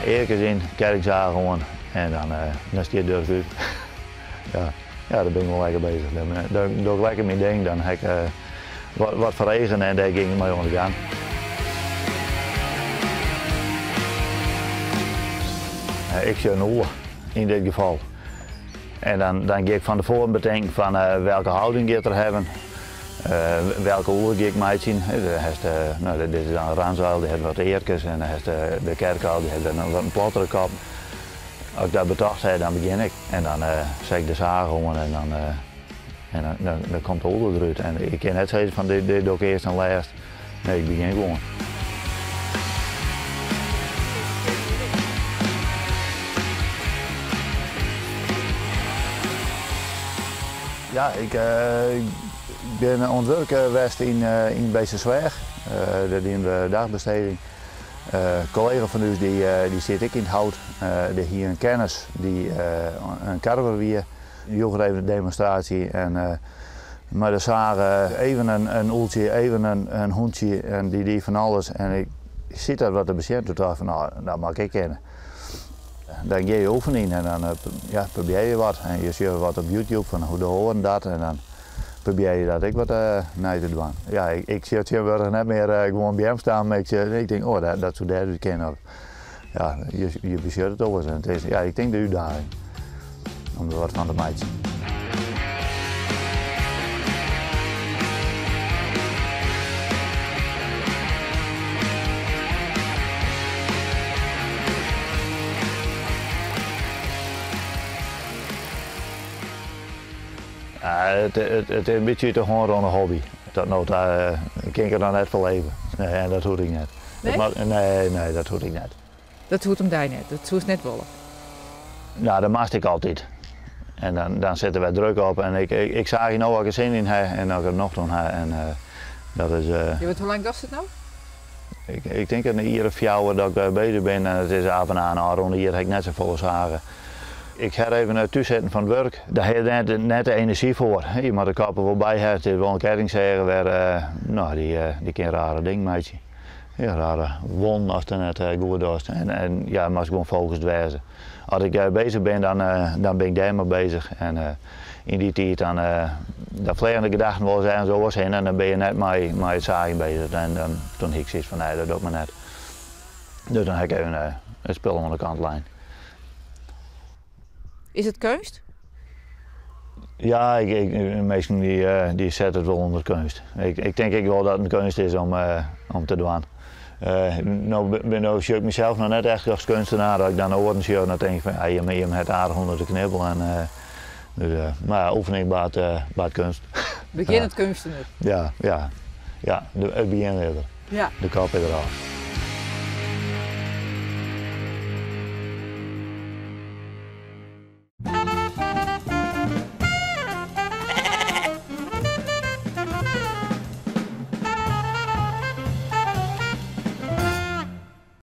Earkes yn, kettingsaach oan en dan, dan stiet de út. Ja, ja, dan bin ik wol lekker bezich. Dan, dan doch ik lekker myn ding, dan ha ik wat, wat foar eagen en dêr gean ik mei oan de gang. Ik sjoch in ûle yn dit gefal. En dan, dan gean ik fan tefoaren betinken fan welke houding giet er hawwen. Welke ûle gean ik meitsjen. Hast, no, dit is dan in ransuil, dy hat wat earkes en dan hast de kerkuil, dy hat wer wat in plattere kop. As ik dat betocht ha, dan begjin ik. En dan set ik de saach oan en dan, en dan, dan komt de ûle derút. En ik kin net sizze fan dit, dit doch ik earst en lêst. Nee, ik begjin gewoan. Ja, ik bin oan it wurk west yn yn Beetstersweach. Dêr dienen we dagbesteding. In kollega fan ús dy sit ek yn it hout. Dy hie in kennis dy't in karver wie. Joech er even in demonstraasje en mei de saach even in ûltsje, even in hûntsje en dy die fan alles. En ik siet dat wat te besjen, toen tocht ik fan no, dat moat ik ek kinne. Dan gean je oefenjen en dan ja, probearje je wat. En je sjogge wat op YouTube fan hoe de oaren dat en dan probearje je dat ek wat nei te dwaan. Ja, ik sjoch tsjintwurdich net mear gewoan beamstammen, ik, ik tink oh, dat soe dêrút kinne. Ja, je besjogge it oars en it is, ja, ik tink de útdaging om der wat fan te meitsjen. Ja, it, it, it is in bytsje út de hân rûne hobby. Tot no ta kin ik der noch net fan leve. Nee, en dat hoecht ek net. Nee? Nee, nee, dat hoecht ek net. Dat hoecht om dy net, dat soest net wolle? No, dat moast ik altyd. En dan, dan sit der wer druk op en ik, ik, ik saagje no as ik der sin yn ha en as ik der nocht oan ha. En dat is. Ja, want hoe lang dochst it no? Ik, ik tink in jier of fjouwer dat ik bezich bin en it is af en aan, ôfrûne jier ha ik net safolle sage. Ik ha even thús sitten fan it wurk, dêr ha je net, net de enerzjy foar. Je moatte de kop der wol by ha, it is wol in kettingseage wer, no, dy, dy kin rare dingen meitsje. Ja, rare wonden ast it net goed dochst. En, en ja, moatst gewoan fokust wêze. As ik bezich bin, dan, dan bin ik dêrmei bezich. En yn dy tiid dan, dan fleagen de gedachten wolris ergens oars hinne en dan binne je net mei, mei it saagjen bezich. En dan, toen hie ik soks fan nee, dat doch ik mar net. Dus dan ha ik even it spul oan de kant lein. Is it keunst? Ja, ik, ik, minsken dy, dy sette it wol ûnder keunst. Ik, ik tink ek wol dat it in keunst is om, om te dwaan. No bin no sjoch ik mysels noch net echt as keunstenaar. As ik dan oaren sjoch, dan tink ik fan ja, jim, jim ha it aardich ûnder de knibbel. En, dus, mar ja, oefening baart, baart keunst. Begjinnend keunstner. Ja, ja, ja, it begjin is der. Ja. De kop is derôf.